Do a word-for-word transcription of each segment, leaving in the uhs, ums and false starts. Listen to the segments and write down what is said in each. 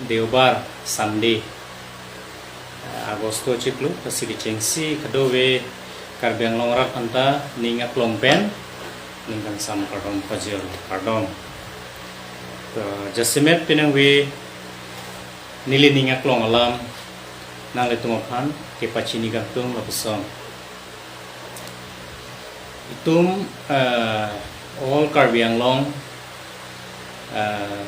Deobar, Sunday, eh, Agosto chiklo, lasi kechengsi kadokave Karbi Anglong arat aphanta ning aklong pen ning kangsam kardom pajir kardom. To, jasemet penang ave neli ning aklong alam nanglitum aphan kepachini kangtung lapuson. Itum, eh, all Karbi Anglong, eh,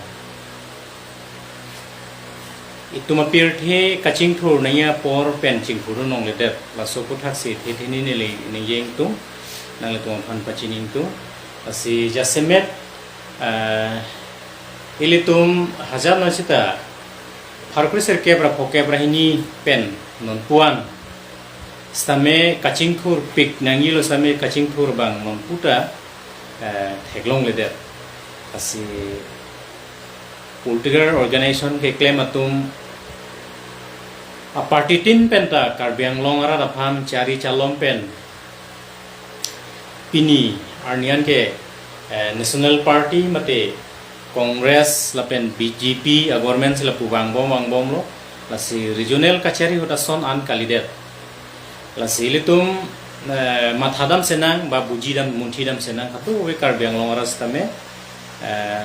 itum apirthe kachingthur nangji apor pen chingthur nangledet. Laso aputhaksi the the neli ning jeng tung, nanglitum aphan pachini tung. Lasi jasemet, eh, ilitum hajar na sita pharo kre sirkep ra phongokep ra hini pen nonpu-an sitame kachingthurpik nangjilo, sitame kachingthur abang nonpu ta, eh, theklongledet. Lasi political organization keklem atum a-party tin pen ta Karbi Anglong arat aphan chari chalom pen pini arni an ke, eh, National Party mate Congress lapen B J P a-government si lapu vangbom vangbomlo, lasi regional kachari ahut ason an kalidet. Lasi ilitum, eh, mathadam senang ba bujidam munthidam senang kadokave Karbi Anglong arat sitame, eh,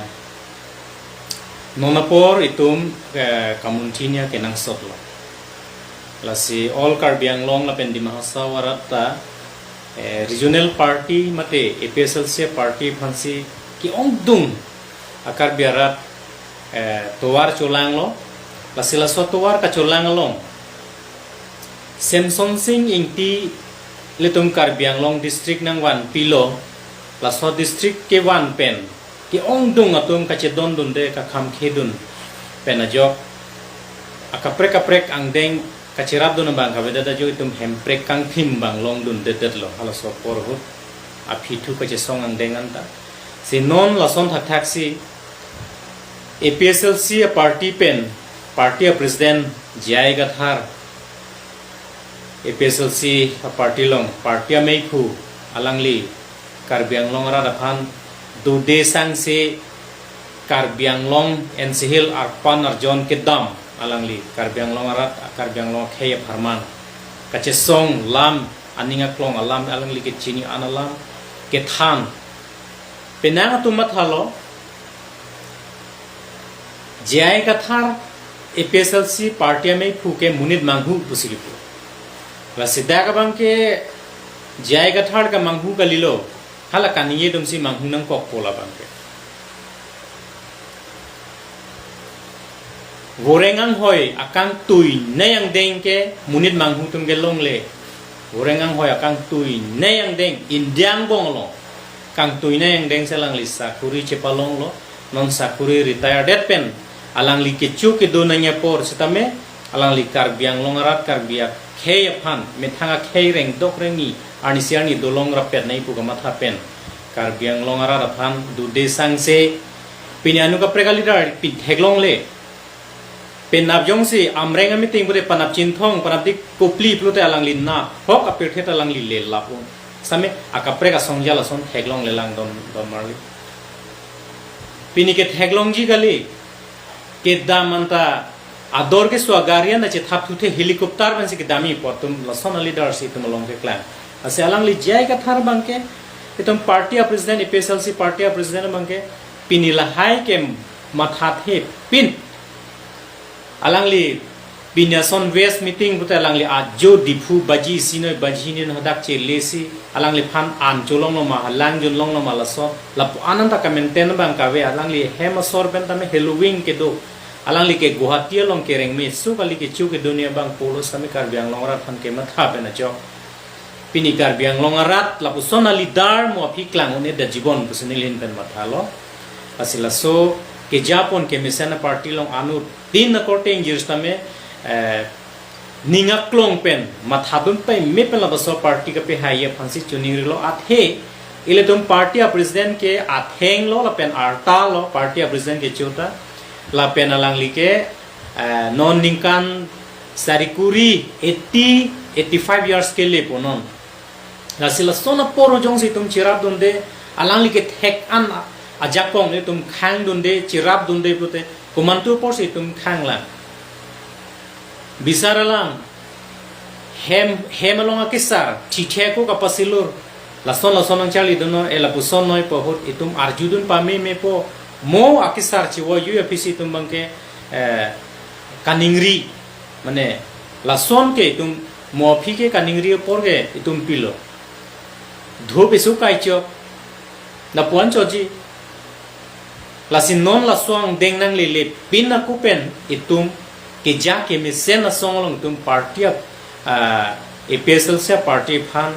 non apor itum, eh, kamunthi nia kenangsotlo. Lasi all Karbi Anglong lapen Dima Hasao arat ta, eh, regional party mate A P H L C party aphansi ke-ongdung a-Karbi arat, eh, tovar cholanglo. Lasi laso tovar kacholang along Semson Sing Ingti ilitum Karbi Anglong district nangvanpilo. Laso district kevan pen ke-ongdung atum kachedondunde, kakhamkhedun pen ajok akaprek kaprek angdeng kacherapdun abang kavedet ajok itum hemprek kangthim abang longdundedetlo halaso apor ahut, aphi thu kachesong angdeng anta. Si non lason thakthaksi A P H L C a-party pen party a-president J I Kathar, A P H L C a-party along party ameiphu, alangli Karbi Anglong arat aphan dude sangse Karbi Anglong N C Hills arpan arjon kedam, alangli Karbi Anglong arat, Karbi Anglong akhei apharman kachesong alam, aning aklong alam, alangli kechini an alam kethan. Penang atum mathalo, J I Kathar A P H L C party ameiphu ke monit manghu pusi kipu. Lasi dak abang ke J I Kathar ke manghu kalilo, hala kaningje atumsi manghu nangkokpo labang ke. Voreng anghoi akangtuinei angdeng ke monit manghu atum ke longle. Voreng anghoi akangtuinei angdeng India angbong along kangtuinei angdeng si alangli sakuri chepalonglo. Non sakuri retire det pen alangli kecho kedo nangji apor sitame alangli Karbi Anglong arat, Karbi akhei aphan, methang akhei rengdok rengni, arnisi arni dolong rapet nangji pu kamatha pen Karbi Anglong arat aphan dude sangse pini anut kaprek a-leader pin theklongle. Penap jongsi Amreng a-meeting pute Panap Chinthong, Panap Dik Kopli pulote alangli naphok apirthe ta alangli lelap un. Sitame akaprek asongja lason theklonglelang dom dom marli. Pini ke theklongji kali, kedam anta ador keso agari an chethap thuthe helicopter pensi kedamji pu atum lason a-leader si itum along keklang. Lasi alangli J I Kathar abang ke itum party a-president, A P H L C party a-president abang ke pini lahai ke mathathe pin. Alangli pini ason West meeting pute alangli ajo Diphu baji isi noi baji hini non hadak chelesi alangliphan an cholonglo ma, halang junlonglo ma laso. Lapu-an anta ka-maintain abang kave, alangli hem asor pen tame heloving kedo. Alangli ke Guwahati along kereng me, so kali kecho kedo nangji abang pulo sitame Karbi Anglong arat aphan kematha pen ajok. Pini Karbi Anglong arat lapuson a-leader mo aphi klang un-edet jibon pusi neli ahin pen mathalo. Lasi laso kejapon kemesen a-party along anut tin akorte ingjir sitame, eh, ning aklong pen mathadun paime pen lapuson party kapehai aphansi choningrilo, athe ilitum party a-president ke athenglo lapen artalo, party a-president kecho ta lapen alangli ke, eh, non ningkan sarikuri eighty, eighty-five years kele pu non. Lasi lason apor jongsi itum cherapdunde, alangli kethek an ajakong itum khangdunde, cherapdunde pute Komantu apotsi itum khanglang. Bisar alam, hem, hem along akesar, thithe ako kapasilur, lason lason nangcharli dunnon, eh, lapuson noi pu ahut itum arjudun pamemepo, mo akesar chivoyu aphisi itum abangke, eh, kaningri, mane, lason ke itum mo aphi ke kaningri apor ke itum pilo. Dhup isu kaichok, lapu-an choji. Lasi non laso angdeng nanglele pin ako pen itum keja kemesen asong along itum party ap-, ah, A P H L C party aphan,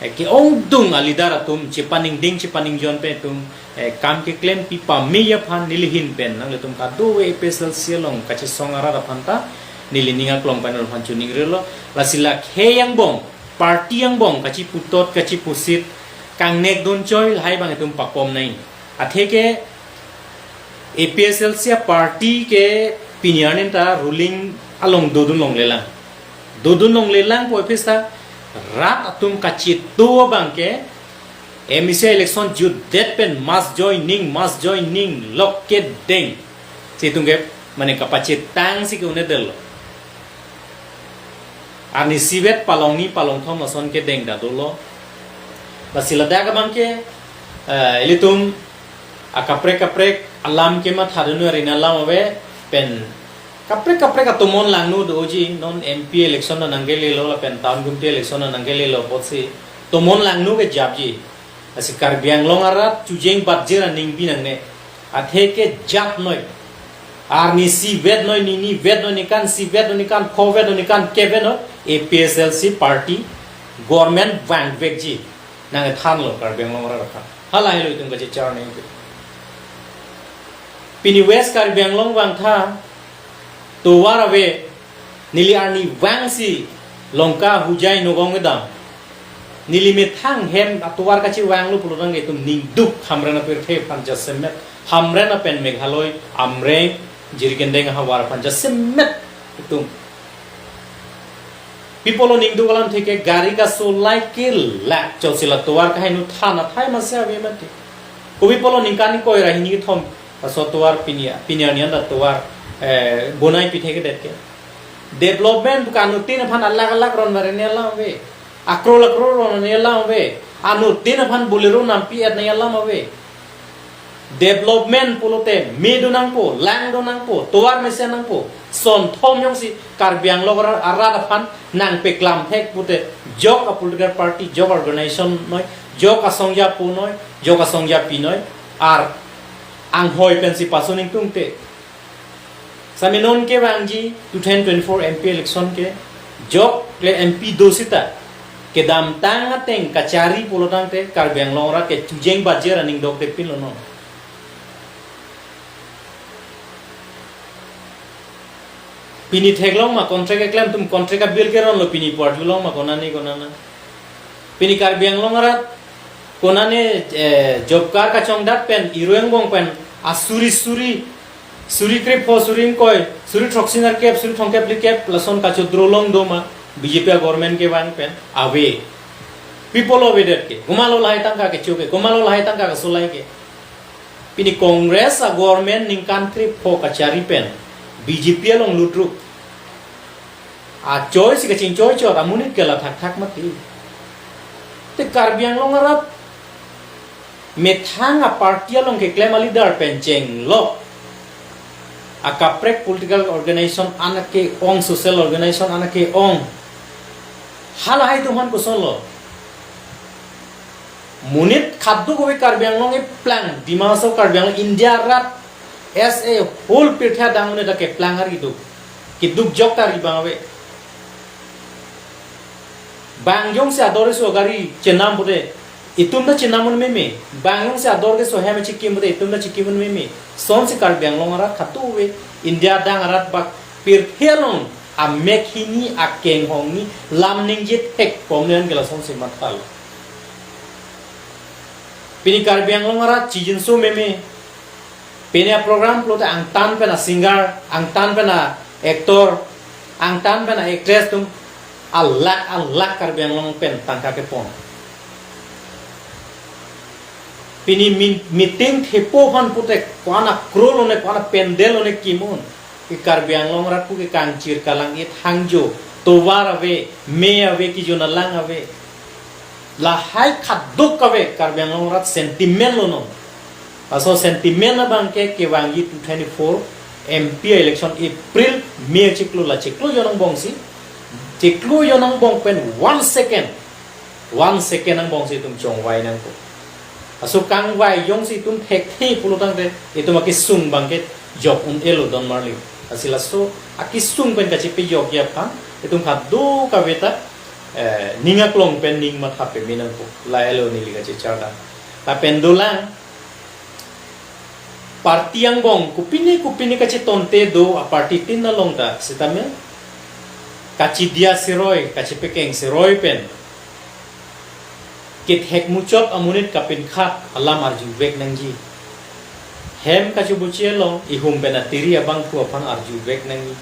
eh, ke-ongdung a-leader atum chepaningding chepaningjon pen itum, eh, kam keklempi pame aphan neli ahin pen nanglitum kadokave A P H L C along kachesong arat aphan ta neli ning aklong pen aphan choningrilo. Lasi la khei angbong, party angbong kachiputot kachipusit kangnek dun choi lahai abang itum pakom nai. Atheke A P H L C party ke pini arni ta ruling along dodun longlelang. Dodun longlelang pu aphisi ta rat atum kachetu abangke M A C election jutdet pen mass joining, mass joining lok kedeng. Si itum ke mane kapachetang si ke-un-edetlo. Arnisi vet palongni palongthom lason kedeng ta dolo. Lasi ladak abangke, eh, ilitum akaprek kaprek alam kematha dunnon arni alam ave pen kaprek kaprek atomon langno doji, non M P election ta nangkelelo lapen town committee election ta nangkelelo apotsi tomon langno kejapji. Lasi Karbi Anglong arat chujeng batjer aning binangne. Atheke jap noi. Arnisi vet noi, nini vet noi, nikansi vet noi, nikan pho vet noi, nikan ke vet noi. A P H L C party government vangvekji nangthanlo Karbi Anglong arat aphan. Halahelo itum kachechar nangji. Pini West Karbi Anglong vangtha tovar ave, neli arnivang si Lanka Hojai nogong kedam. Neli methang hem atovar kachevanglo pulotangte itum ningduk Hamren apirthe aphan jasemet. Hamren apen Meghalaya, Amreng, Jirikindeng ahavar aphan jasemet itum. Pi apotlo ningduk alam atheke gari kasolai kelak chotsi la tovar kaheno than athai masi ave mati. Kopi apotlo ningkan ingkoi ra hini kethom laso tovar pini, pini arni an ta tovar, eh, bonai pithe kedet ke. Development pu ke anuttin aphan alakh alakh ron arni alam ave. Akror akror ron arni alam ave. Anuttin aphan Bolero nampi-et arni alam ave. Development pulote me do nangpo, lang do nangpo, tovar mesen nangpo. Sonthom jongsi Karbi Anglong arat, arat aphan nangpeklam thek pute jok a-political party, jok organization noi, jok asongja po noi, jok asongja pi noi, ar anghoi pensi pasu ningtungte. Sami non kevangji two thousand twenty-four M P election ke jok le M P do sita kedamtang ateng kachari pulotangte Karbi Anglong arat ke chujeng batjer aning dokte pinlo non. Pini theklong ma contract keklem atum contract a-bill keronlo pini pu arjulong ma konane konane. Pini Karbi Anglong arat konane, eh, job card kachongdat pen ireng bong pen asuri suri suri krepho, suri ingkoi, suri throksi nerkep, suri thomkep phlikep lason kachodrolong do ma B J P a-government kevang pen ave. Pi apotlo avedet ke. Komatlo lahai tangka kecho ke. Komatlo lahai tangka kasolai ke. Pini Congress a-government ningkan krepho kachari pen B J P along lutrup. Achoi si kachingchoi chot amonit ke la thakthak mati. Te Karbi Anglong arat methang a-party along keklem a-leader pen chenglok. Akaprek political organization an ke-ong, social organization an ke-ong. Halahai atum aphan kosonlo. Monit khaduk ove Karbi Anglong eplang, Dima Hasao Karbi Anglong India arat as a whole pirthe adang monit ta keplang ari duk. Keduk jok ta ari abang ave. Bang jongsi ador keso gari chenam pute itum ta chenam un meme. Bang jongsi ador keso hem chikim pute itum ta chikim un meme. Sonsi Karbi Anglong arat khaduk ove India adang arat bak pirthe along amek hini akeng hongni lam ningje thek pom nen ke lasonsi mathalo. Pini Karbi Anglong arat chijinso meme. Pini a-program pulote angtan pen a-singer, angtan pen a-actor, angtan pen a-actress atum alakh alakh Karbi Anglong pen tangka kepon. Pini min-, meeting thepo aphan puthot ko-an a-crore lone, ko-an a-pandal lone kimun. Ke Karbi Anglong arat pu ke kangchir kalang-it hangjo, tovar ave, me ave, kijon alang ave. Lahai khaduk ave Karbi Anglong arat sentiment lo non. Laso sentiment abang ke kevangji two twenty-four M P election April, May chiklo, la chiklo jon angbongsi. Chiklo jon angbong pen one second. One second angbongsi itum chongvai nangkok. Laso kangvai jongsi itum thekthe pulotangte itum akesung abang ke jok un-elo don marli. Lasi laso akesung pen kachepejokji aphan itum khaduk ave ta, eh, ning aklong pen ning matha peme nangkok. La-elo neli kachecharda. Lapen dolang, party angbong kopine kopine kachetonte do, a-party tin along ta sitame kachidia siroi, kachepekeng siroi pen kethek muchot amonit kapinkhat alam arjuvek nangji. Hem kachoboche along ihum pen atiri abangphu aphan arjuvek nangji.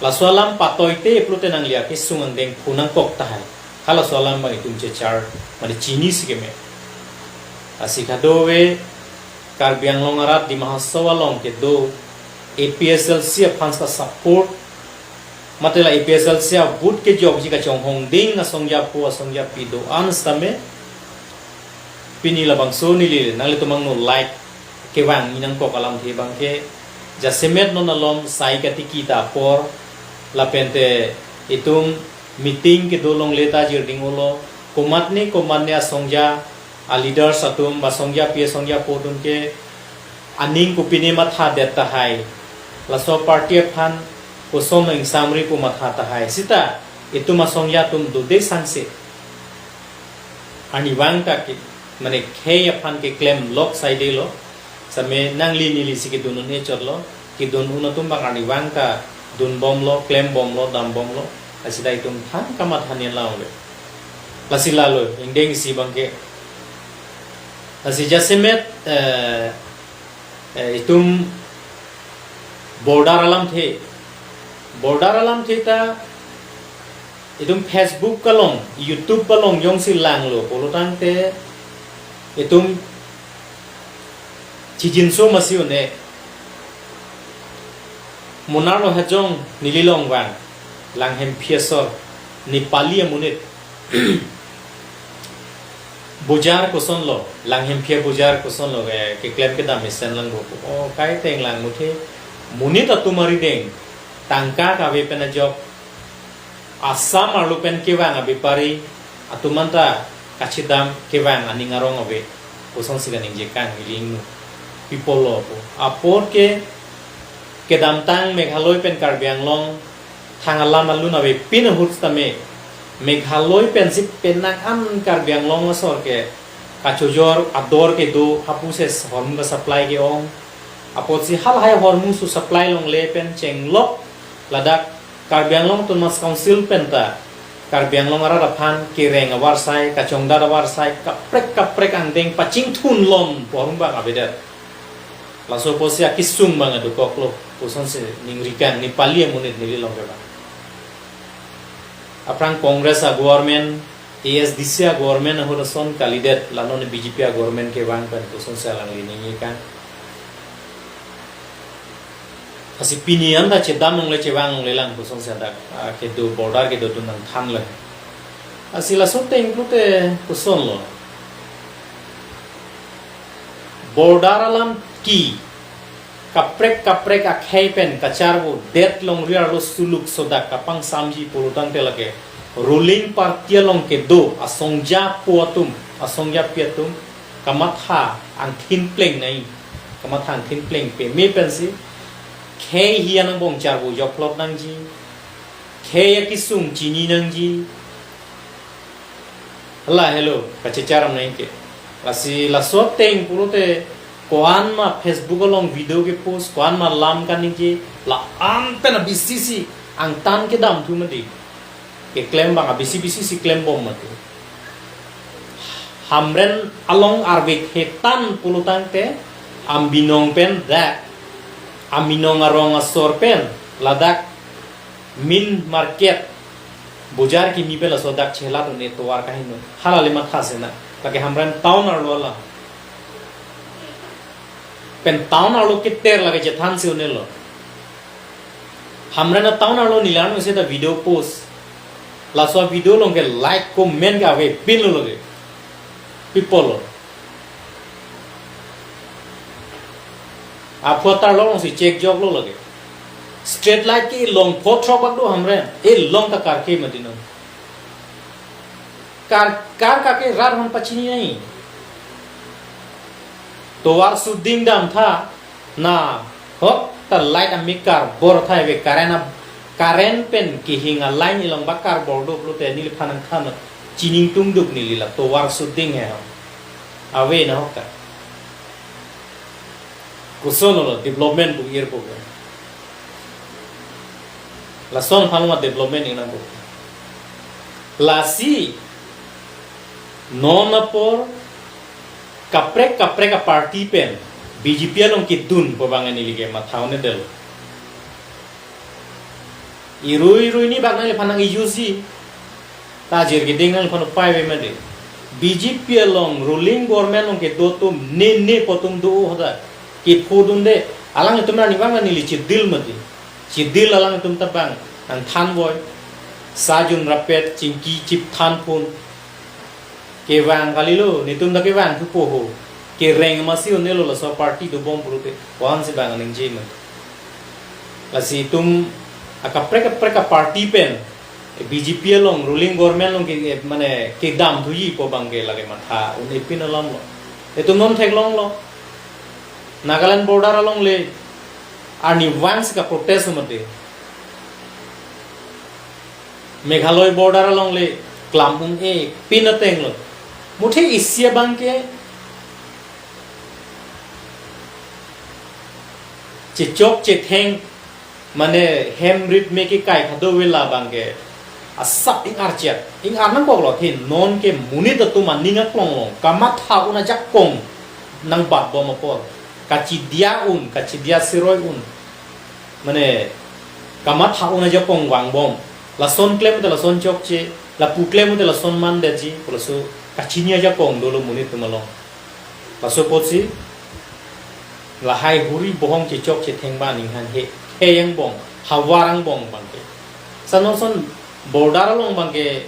Laso alam patoite pulote nangli akesung angdeng phonangkok tahai. Halaso alam abang itum chechar, mane chinisi keme. Lasi kadokave Karbi Anglong arat Dima Hasao along kedo A P H L C aphan sa support, mate la A P H L C a-vote kejokji kachonghong ding asongja po asongja pi do-an sitame pini labangso neli nanglitum angno like kevangji nangkok alamthe abang ke, jasemet non alom sai katiki ta apor, lapente itum meeting kedo longle ta jirding-olo, komatne komatne asongja a-leaders atum, ba songja pi songja po atum ke aning kopine mathadet tahai. Laso party aphan koson ingsamri pu matha tahai. Sita itum asongja atum dode sangse arnivang ta ke, mane khei aphan keklem lok saidelo. Same nangli nelisi kedun un-e chotlo. Kedun un atum abang arnivang ta dunbomlo, klembomlo, dambomlo. Lasi ta itum than kamatha ni along le. Lasi lalo, ingdeng isi abang ke. Lasi jasemet, eh, eh, itum border alamthe. Border alamthe ta itum Facebook along, YouTube along jongsi langlo pulotangte itum chijinso masi un-e. Monarlo Hajong neli along vang, Langhemphi asor, Nepali amonit. Bojar kosonlo, Langhemphi abojar kosonlo, eh, keklem kedam mesen lang bo. O, kaiteng lang muthe, monit atum arideng tangka kave pen ajok, Assam arlo pen kevang abepari atum anta kachedam kevang aning arong ave. Kosonsi kaningje kang iling nu. Pi apotlo pu. Apor ke kedamtang Meghalaya pen Karbi Anglong thang alam alun avepin ahut sitame Meghalaya pensi penang an Karbi Anglong asor ke kachojor ador kedo, hapu se hormu ka-supply ke-ong. Apotsi halahai hormu su-supply longle pen chenglok ladak Karbi Anglong Autonomous Council pen ta Karbi Anglong arat aphan kereng avarsai, kachongdat avarsai, kaprek kaprek angdeng pachingthun lom pu hormu abang avedet. Laso apotsi akesung abang adokoklo, kosonsi ningri kang Nepali amonit neli along ke abang. Aphrang Congress a-government, A S D C a-government ahut ason kalidet, la non B J P a-government kevang pen kosonsi alangli ningje kang. Lasi pini anta chedam longle chevang longle lang kosonsi dak, ah, kedo border kedo atum nangthanlo. Lasi laso ateng pulote kosonlo. Border alam ke kaprek kaprek akhei pen kacharvodet longri arlo suluk sodak kapangsamji pulotangte lake ruling party along kedo asongja po atum, asongja pi atum kamatha angthin pleng nai, kamatha angthin pleng peme pensi khei hian angbong charvo joklot nangji, khei akesung chini nangji. Hala helo, kachecharam nai ke. Lasi laso ateng pulote ko-an ma Facebook along video ke-post, ko-an ma lam kaningje, la-an pen abisi si angtan kedam thu mati. Keklem abang abisi bisi si klembom mati. Hamren along arve hetan pulotangte Anbinong pen dak Anbinong arong asor pen ladak main market, bojar kimi pen laso dak chelat un-e tovar kaheno. Hala le matha sena. Lake Hamren town arlo alam. Pen town arlo keter lake chethan si unelo. Hamren atown arlo neli arnisi ta video post. Laso video along ke like, comment ke avepinlo lake. People lo. Aphu atarlo alongsi chekjoklo lake. Street light ke long pho throk bak do Hamren. E long ta karke mati non. Kar, kar kake rat hon pachini nai. Tovar suding damtha, na hok ta light amik karbor thai ave, current a, current pen kehing a line along bak karbor do pulote neliphan nangthan chining tungduk neli la tovar suding he ho. Ave na hok ta. Koson lo development pu ir pu ke. Lason aphan ma development ingnang pu. Lasi non apor kaprek kaprek a party pen B J P along kedun pu abang neli ke matha un-edetlo. Irui irui ni bak nangliphan nang-use ji. Ta ajir keding nangliphan upai ave mati. B J P along ruling government along kedo atum ne ne pu atum do hadak. Kepho dunde. Alanglitum arni abang neli chedil mati. Chedil alanglitum ta abang nangthan voi. Sajun rapet chingki chip than phun. Kevang kalilo, netum ta kevang thupo ho. Kereng masi un-elo laso party dobom pulote. Ko-an si abang ningje mati. Lasi itum akaprek kaprek a party pen B J P along ruling government along ke, mane kedam thuji pu abang ke lake matha un-epin alam lo. Itum non theklonglo. Nagaland border along le arnivang si kaprotest mati. Meghalaya border along le klam ung-epin atenglo. Muthe isi abang ke chechok chetheng mane hem rit me kekai kadokave la abang ke asap ing-arjak, ing-ar nangkoklo, athe non ke monit atum aning aklong along kamatha un ajakong nangbatbom apor, kachidia un, kachidia siroi un, mane kamatha un ajakong vangbom. Lason klem te lason chokche, lapu klem te lason mandetji, laso kachini ajakong dolo monit atum along. Laso apotsi lahai huri bohong chechok chetheng abang ninghan he, he angbong, havar angbong abang ke. Sa non ason border along abang ke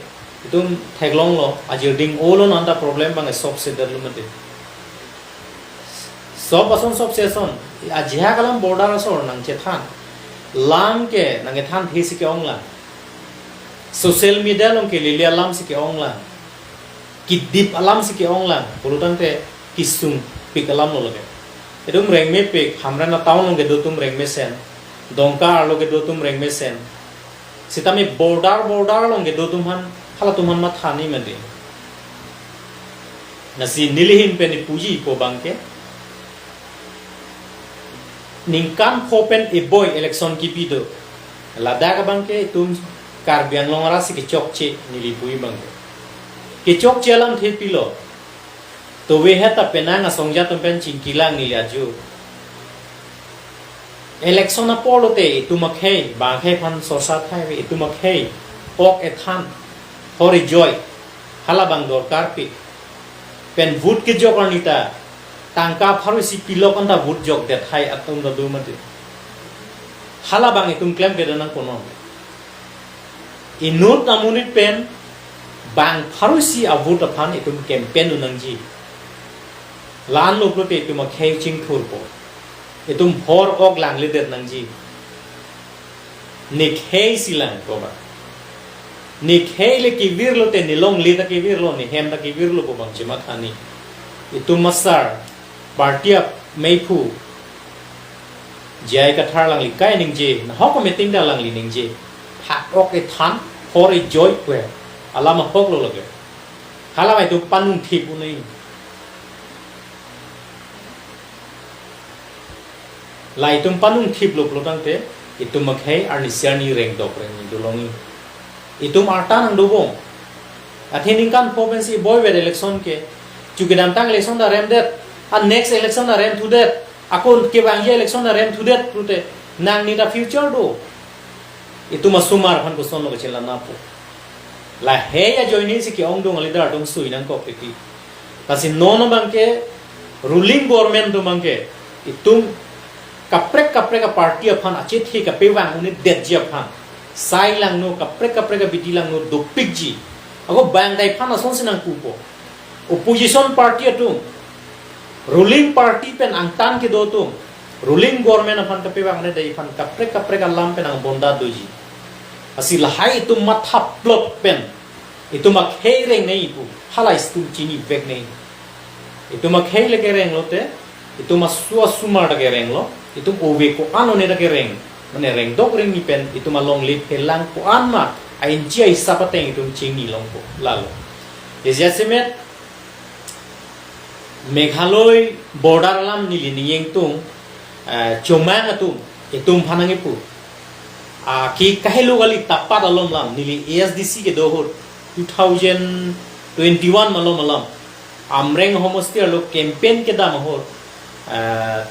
itum theklonglo, ajir ding olo non ta problem abang ke solve si detlo mati. Solve ason solve si ason, ajahak alam border asor nangchethan. Alam ke nangkethan the si ke-ong lang. Social media along ke lili alam si ke-ong lang. Kedip alam si ke-ong lang, pulotangte kesungpik alam lo lake. Itum rengmepik, Hamren atown along kedo atum rengmesen, Dongka arlo kedo atum rengmesen. Sitame border, border along kedo atum aphan, halatum aphan matha ni mati. Lasi neli ahin pen ipuji pu abang ke. Ningkan pho pen eboi election kipi do. Ladak abang ke itum Karbi Anglong arat si kechokche neli pu abang ke. Kechokche alamthe pilo. Tovehet ta penang asongja atum pen chingkilang neli ajo. Election apor lote itum akhei, bang akhei aphan sorsa thai ave, itum akhei, ok ethan, hor ejoi, hala abang dorkarpik. Pen vote kejok arni ta, tangka pharo isi pilok anta vote jokdet hai atum ta do mati. Hala abang itum klemkledet nangkoknon. Inut amonit pen bang pharo isi a vote aphan itum campaign un nangji. La-an lo pulote itum akhei chingthurpo. Itum hor ok langledet nangji. Ne khei si lang ko ba. Ne khei le kevir lote ne longle ta kevir lo, ne hem ta kevir lo pu abang chematha ni. Itum asar, party ameiphu, J I Kathar alangli kai ningje, nahok meeting ta alangli ningje. Phak ok ethan, hor ejoi kwe. Alam ahok lo lake. Hala abang itum panung thip un-e. La itum panung thiplo pulotangte, itum akhei arnisi arni rengdok rengni dolongji. Itum arta nangdobom. Athe ningkan pho pensi boivet election ke. Chu kedamtang election ta remdet. A next election ta remthudet. Akon kevangji election ta remthudet pulote. Nangning ta future do. Itum asomar aphan kosonlo kachelanapo. Lahei ajoine si ke-ongdung a-leader atum sui nangkok titi. Lasi non abang ke ruling government atum abang ke Itum kaprek kaprek a-party aphan achethe kapevang un-edetji aphan, sai langno, kaprek kaprek abidi langno dopikji. Ako bang dai aphan asonsi nangpupo. Opposition party atum, ruling party pen angtan kedo atum, ruling government aphan kapevang un-edetji aphan kaprek kaprek alam pen angbonda doji. Lasi lahai itum mathaplot pen itum akhei rengnei pu, halahai itum chiniveknei. Itum akhei le kereng lote, itum asu asomar ta kerenglo, itum ove ko-an one ta kereng, mane rengdok rengni pen itum alongle phelang ko-an ma, a-inchi ahisap ateng itum chinilongpo, lalo. Jesi asemet Meghalaya border alam neli ning ingtung, eh, Chomang atum, itum aphan nangkipu. Ah, ke kahelo kali, Tapat along alam, neli A S D C kedo ahut, two thousand twenty-one malom alam, Amreng homosti arlo campaign kedam ahut, eh,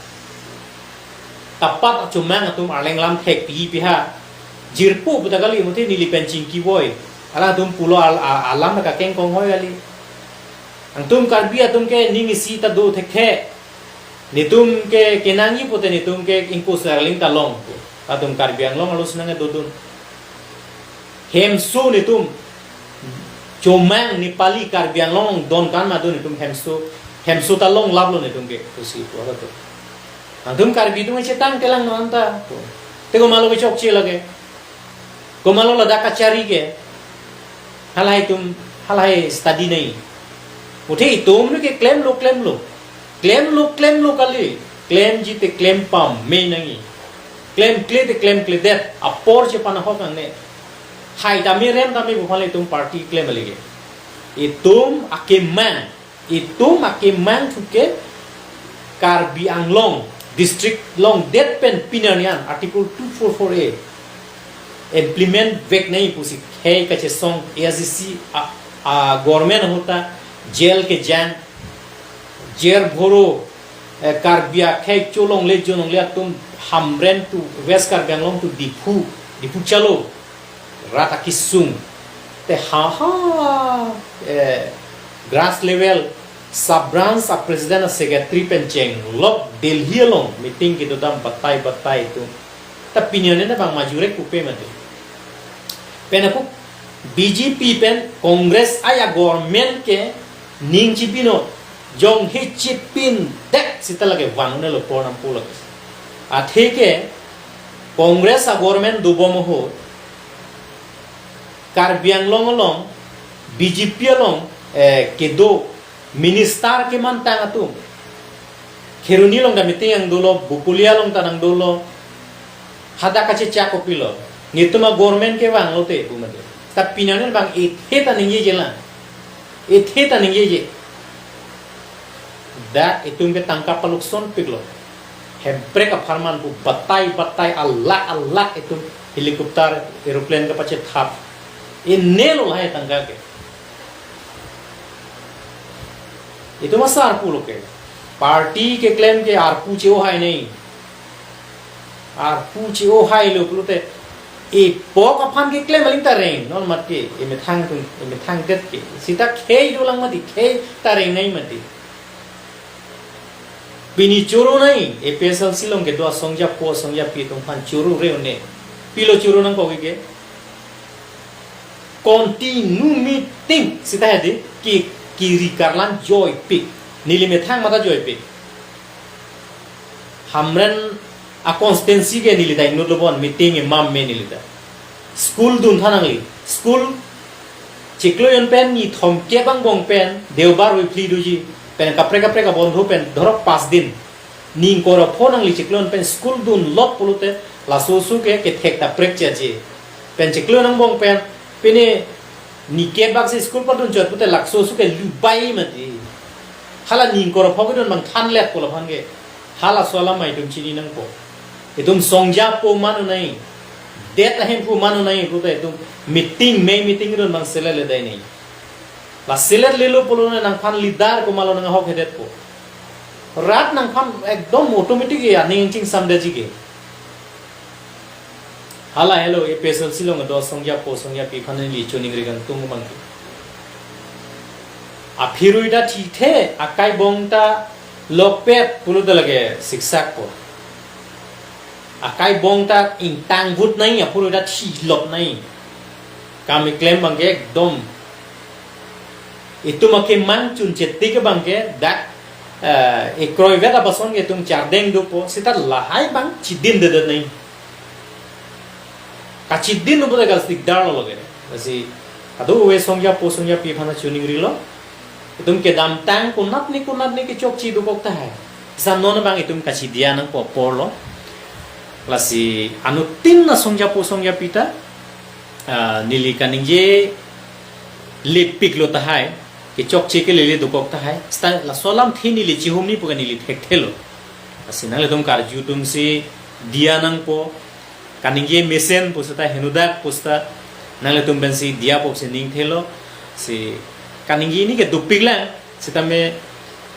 Tapat Chomang atum Arleng alam thek pi piha, jirpo puta kali, muthe neli pen chingki voi. Alangtum pulo al-, a-, alam ta kakeng konghoi kali. Nangtum Karbi atum ke ning isi ta do thekthe. Netum ke kenangji pute netum ke ingkoi sarling ta long. Atum Karbi Anglong alo sinang dodun. Hemso netum Chomang Nepali Karbi Anglong don kan ma do netum hemso, hemso ta longlaplo netum ke, pusi pu atum. Nangtum Karbi atum chetang telang non ta. Te komatlo kechokche lake. Komatlo ladak kachari ke. Halahai atum, halahai study nai. Muthe itum ke klemlo, klemlo. Klemlo, klemlo kali. Klemji te klem pame nangji. Klemkle te klemkledet. Apor chepanahok nangne. Hai tame rem tame buphale itum party klem lagi. Itum akemang. Itum akemang thuke Karbi Anglong district longdet pen pini arni an Article two four four A implement veknei pusi khei kachesong A S D C a, a government ahut ta jail kejang, jail bhoro, eh, Karbi akhei cholongle jonongle atum Hamren to West Karbi Anglong to Diphu, Diphu chalo. Rat akesung. Te ha ha, eh, grass level, sub branch a president a secretary pen chenglok Delhi along meeting kedodam batai batai atum. Ta pini arni ne bang majurek pupe mati. Pen apuk B J P pen Congress aya government ke ning chipinot, jongsi chipindek seta lake van un-elo por nampo lake. Athe ke Congress a government dobom ahut Karbi Anglong along B J P along, eh, kedo minister kemantang atum Kheroni along ta meeting nangdolo, Bokolia along ta nangdolo, hadak kachechak kopilo. Netum a government kevang lote pu mati. Ta pini arni bang ethe ta ningjeje lang. Ethe ta ningjeje. Dak itum ke tangka paluksonpiklo. Hemprek apharman pu batai batai alak alak itum helicopter, aeroplane kapachethap. Inelo lahai tangka ke. Itum asar pulo ke. Party keklem ke arpu che-o hai nei. Arpu che-o hailo pulote, epok aphan keklem aling ta reng, non mat ke, emethang atum, emethang det ke. Seta khei dolang mati, khei ta rengnei mati. Pini choro nai, A P H L C along kedo asongja po, asongja pi atum aphan choro re-o ne. Pilo choro nangkok ke. Continue meeting seta hedi ki, kiri karlan joipik. Neli methang mata joipik. Hamren a constituency ke neli ta inut lobon meeting emam me neli ta. School duntha nangli. School chiklo jon pen ni thomkep angbong pen Deobar weekly doji. Pen kaprek kaprek abondhu pen dhorok pas din. Ni ingkoi ra pho nangli chiklo jon pen school dunlok pulote laso oso ke kethek ta prekche aje. Pen chiklo jon angbong pen pine ni ke bak si school padun chot pute laso oso ke lubai mati. Hala ni ingkoi ra pho kedun bang thanlet pulo aphan ke. Halaso alam mai itum chini nangpo. Itum songja po manu nai. Det ahem pu manu nai pute itum meeting, mei meeting kedun bang selet le dai nai. La selet lelo pulo ne nangphan leader komatlo nanghok hedetpo. Rat nangphan ekdom automatic ya ning chingsamdetji ke. Hala helo A P H L C along do songja po songja pi aphan neli choningri kangtung bang ke. Aphirui ta thithe, akai bong ta Lokpet pulote lake siksak po. Akai bong ta ingtang vut nai, apor ta thilop nai. Kam keklem abangke ekdom. Itum akemang chunchetik abangke dak, eh, ekroi vet abason ke itum chardeng dopo, seta lahai abang chidindedet nai. Kachidin dopo ta gal sikdar lo lake. Lasi kadokave songjapo songjapi aphan chiningrilo. Itum kedamtang konatne konatne kechokche dokok tahai. Sa non abang itum kachidiya nangpo apor lo. Lasi anuttin asongjapo songjapi ta, ah, neli kaningje lepiklo tahai, kechokche kelele dokok tahai. Seta laso alamthe neli chihumni pu ke neli thekthelo. Lasi nanglitum karju atumsi diya nangpo, kaningje mesen pu seta, henodak pu seta, nanglitum pensi diya pusi ningthelo. Si kaningje ni ke dopiklang, sitame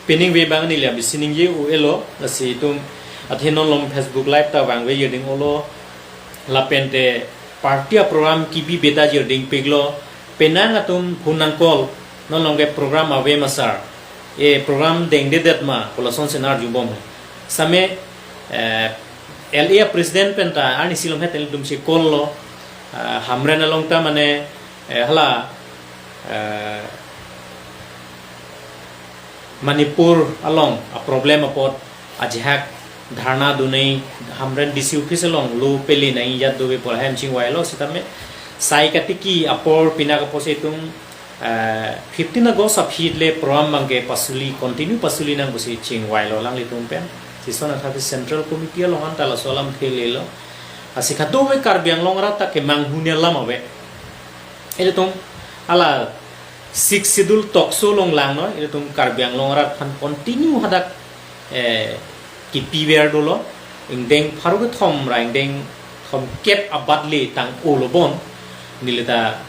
peningve abang neli abisi ningje u-elo. Lasi itum athe non along Facebook Live ta vangve jirding olo. Lapente party aprogram kibi beta jirding piklo. Penang atum phone nangcall, non along ke program ave ma sir, e program dengdedet ma, pu lasonsi nang arjubom he. Sitame, eh, L A president pen ta arnisi longhet, ilitumsi call lo, eh, Hamren along ta mane, eh, hala, eh, Manipur along aproblem apot ajahak dharna dunei, Hamren D C office along lo pele nangji ajat dove pu hem chingvailo. Sitame sai katiki apor pinak apotsi itum, eh, fifteen August aphi le program abangke pasuli, continue pasuli nang pusi chingvailo alanglitum pen. Sison athak Central Committee along anta laso alamthe lelo. Lasi kadokave Karbi Anglong arat ta kemang ahut alam ave. Ilitum hala Sixth Schedule tokso along langnon, ilitum Karbi Anglong arat aphan continue hadak, eh, kipiver dolo, ingdeng pharo kethom ra ingdeng thomkep abat le tang-olo bon, neli ta,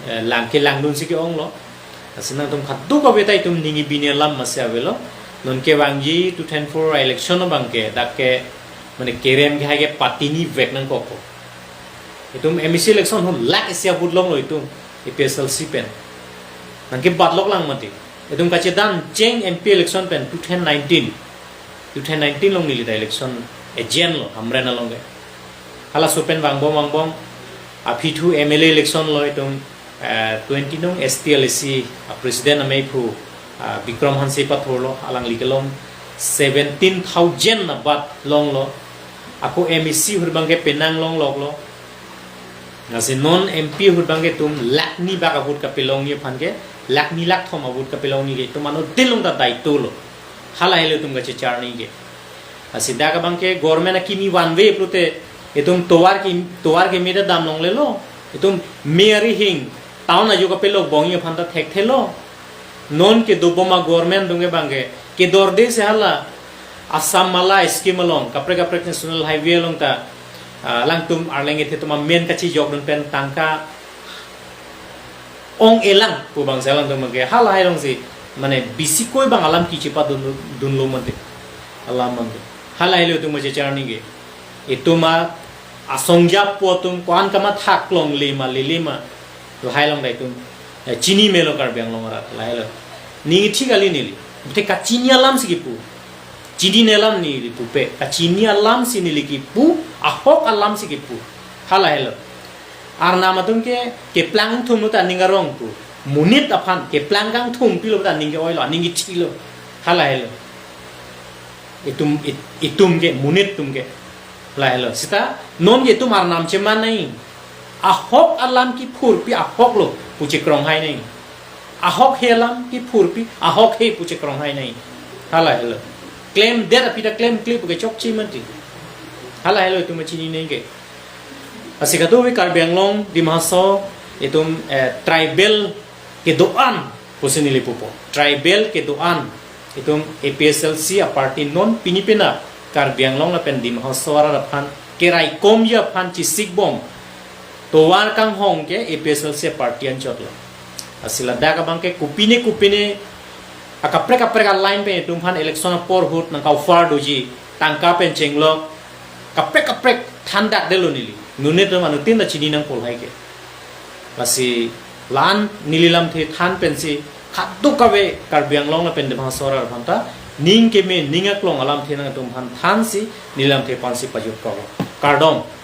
eh, lang kelangdunsi ke-onglo. Lasi nangtum kadokave ta itum ning ibini alam masi avelo, non kevangji two thousand four election abangke, dak ke, mane kerem kehai ke patinivek nangkokpo. Itum M A C election ahut lakh isi avote longlo itum A P H L C pen. Nangkebatlok lang mati. Itum kachedan cheng M P election pen two thousand nineteen. Two thousand nineteen along neli ta election agent lo, Hamren along ke. Halaso pen vangbom vangbom. Aphi thu M L A election lo itum, eh, twenty nong S T L A C, ah, president amei phu, ah, Bikram Hanse pathurlo, alangli kelong seventeen thousand abat longlo. Ako M A C ahut abangke penang longloklo. Lasi non M P ahut abangke itum lakh ni bak avote kapelongji aphan ke, lakh ni lakh thom avote kapelongji ke itum anuttin along ta daito lo. Halahelo itum kachecharni ke. Lasi dak abangke government akimi vanve pulote itum tovar ke, tovar keme ta damlonglelo. Itum mei arihing town ajo kapelok bongji aphan ta thekthelo. Non kedobom a-government atum ke abangke kedorde si hala Assam Mala scheme along, kaprek kaprek National Highway along ta, ah, alangtum arleng kethe atum amen kachijokdun pen tangka ong-elang pu abangsi alangtum ke halahai alongsi, mane bisi koi abang alam kechepadun, dunlo mati. Alam mati. Halahelo itum kachecharni ke. Itum a, asongjapo atum ko-an kamatha longle ma lele ma, lahai along ta itum, eh, chini melo Karbi Anglong arat, lahelo. Ning ithi kali neli. Te kachini alamsi kipu. Chinine alam neli pupe. Kachini alamsi neli kipu, ahok alamsi kipu. Halahelo. Arnam atum ke keplang thumlo ta ning arong pu. Monit aphan keplang kangthum pilo ta ning ke-oilo, ning kethilo. Halahelo. Itum, it-, itum ke, monit atum ke. Lahelo. Seta non ke itum arnam cheman nai. Ahok alam kiphurpi ahok lo pu chekronghai nai. Ahok he alam kiphurpi ahok he pu chekronghai nai. Halahelo. Klemdet aphi ta klemkle pu ke chokche mati. Halahelo itum chinine ke. Lasi kadokave Karbi Anglong, Dima Hasao, itum, eh, tribal kedo-an pusi neli pupo. Tribal kedo-an. Itum A P H L C a-party non pini penap Karbi Anglong lapen Dima Hasao arat aphan keraikomji aphan chesikbom tovar kanghong ke A P H L C a-party anchot lo. Lasi ladak abangke kopine kopine akaprek kaprek a-line pen itum aphan election apor ahut nangka-offer doji, tangka pen chenglok, kaprek kaprek thandakdetlo neli. Monit atum anuttin ta chini nangpo lahai ke. Lasi la-an neli lamthe than pensi kadokave Karbi Anglong lapen Dima Hasao arat aphan ta ning keme, ning aklong alamthe nangtumphan thansi, neli lamthe aphansi pajut kok. Kardom.